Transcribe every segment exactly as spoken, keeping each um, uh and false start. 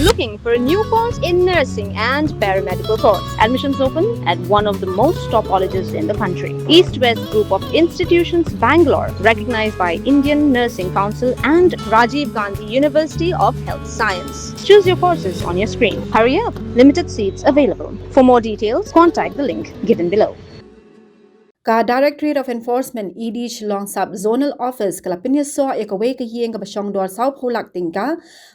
Looking for a new course in nursing and paramedical course? Admissions open at one of the most top colleges in the country. East West Group of Institutions, Bangalore, recognized by Indian Nursing Council and Rajiv Gandhi University of Health Science. Choose your courses on your screen. Hurry up, limited seats available. For more details, contact the link given below. Ka Directorate of Enforcement, E D Shillong Sub Zonal Office ka la pynïasoh ïa kawei ka ïing kaba shongdor sawphew lak tyngka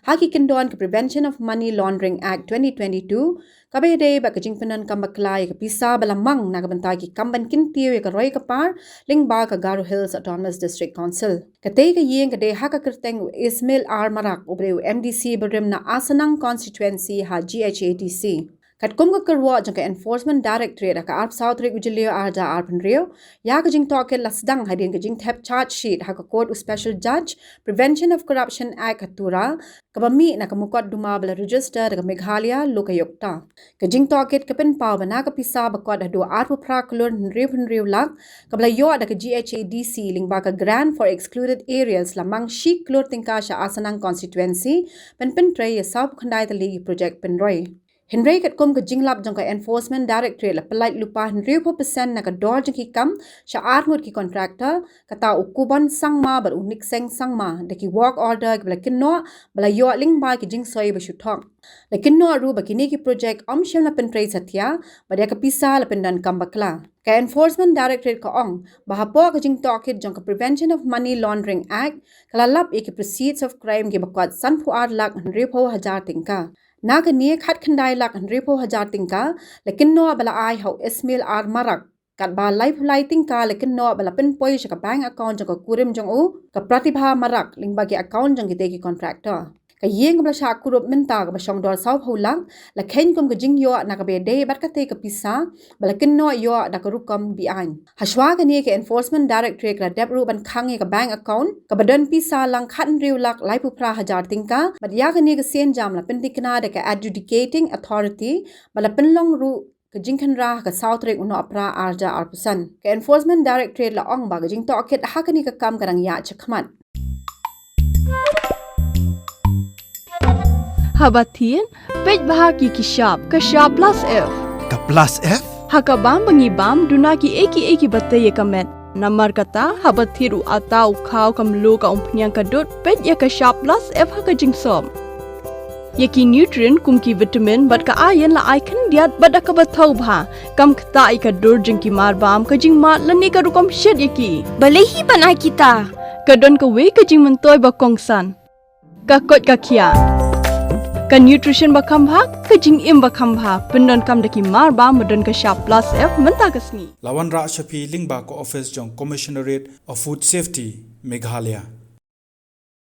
ha ki kyndon ka Prevention of Money Laundering Act twenty twenty-two, kaba ïadei bad ka jingpyndonkam bakla ïa ka pisa ba la mang na ka bynta ki kam ban kyntiew ïa ka roi ka par lyngba ka Garo Hills Autonomous District Council. Katei ka ïing ka dei ha ka kyrteng u Ismail R Marak, uba dei u M D C barim na Asanang Constituency ha G H A D C. Katkum ka kyrwoh jong ka Enforcement Directorate ha ka arphew saw tarik u Jylliew arhajar arphew hynriew, ïa ka jingtohkit la sdang hadien ka jingthep charge sheet ha ka kot u Special Judge Prevention of Corruption Act ha Tura, kaba mih na ka mukotduma ba la register da ka Meghalaya Lokayukta. Ka jingtohkit ka pynpaw ba na ka pisa ba kot haduh arphew phra klur hynriewphew hynriew lak, kaba la ïoh da ka G H A D C lyngba ka Grant for Excluded Areas, la mang shi klur tyngka sha Asanang Constituency ban pyntrei ïa sawphew khyndai tylli ki project pynroi. Hynrei katkum ka jinglap jong ka Enforcement Directorate, la pyllait lypa hynriewphew percent na ka dor jong ki kam sha arngut ki contractor, kata u Kubon Sangma bad u Nikseng Sangma, da ki work order kiba la kynnoh ba la ïoh lyngba ki jingsoi ba shu thok. La kynnoh ruh ba kine ki project ym shym la pyntrei satia, bad ïa ka pisa la pyndonkam bakla. Ka Enforcement Directorate ka ong ba hapoh ka jingtohkit jong ka Prevention of Money Laundering Act, ka la lap ïa ki proceeds of crime kiba kot sanphew ar lak hynriewphew hajar tyngka. Na kane, khatkhyndai lak hynriewphew hajar tyngka la kynnoh ba la ai ha u Ismail R Marak, katba laiphew lai tyngka la kynnoh ba la pynpoi sha ka bank account jong ka kurim jong u, ka Pratibha Marak, lyngba ki account jong kitei ki contractor. Ka ïing kaba la shah kurup mynta, kaba shongdor sawphew lak, la kheiñ kum ka jingïoh na kaba ïadei bad katei ka pisa ba la kynnoh ïoh da ka rukom be-aiñ. Hashwa kane, ka Enforcement Directorate ka la dep ruh ban khang ïa ka bank account kaba don pisa lang khathynriew lak laiphew phra hajar tyngka, bad ïa kane ka sienjam la pynthikna da ka Adjudicating Authority, bad la pynlong ruh ka jingkhynra ha ka saw tarik u Nohprah arhajar arphew san. Ka Enforcement Directorate la ong ba ka jingtohkit ha kane ka kam ka dang ïaid shakhmat. Haba thied, peit bha ki ki shap, ka shap plus F. Ka plus F? Ha ka bam ba ngi bam, duna kiei kiei kiba tei ïa ka met. Namar kata, haba thied u atta u khaw, ka mluh, ka umphniang, ka dud, peit ïa ka shap plus F ha ka jingsop. Ïa ki nutrient kum ki vitamin bad ka iron la ai khyndiat bad da kaba thaw bha. Kam ktah ïa ka dur jong ki marbam, ka jingmad lane ka rukom shet ïa ki. Balei hi ban ai kita? Ka don kawei ka jingmyntoi ba kongsan. Ka koit ka khiah. Ka nutrition ba kham bha, ka jingim ba kham bha. Pyndonkam da ki marbam ba don ka shap plus F mynta ka sngi. La wanrah sha phi lyngba ka office jong Commissionerate of Food Safety, Meghalaya.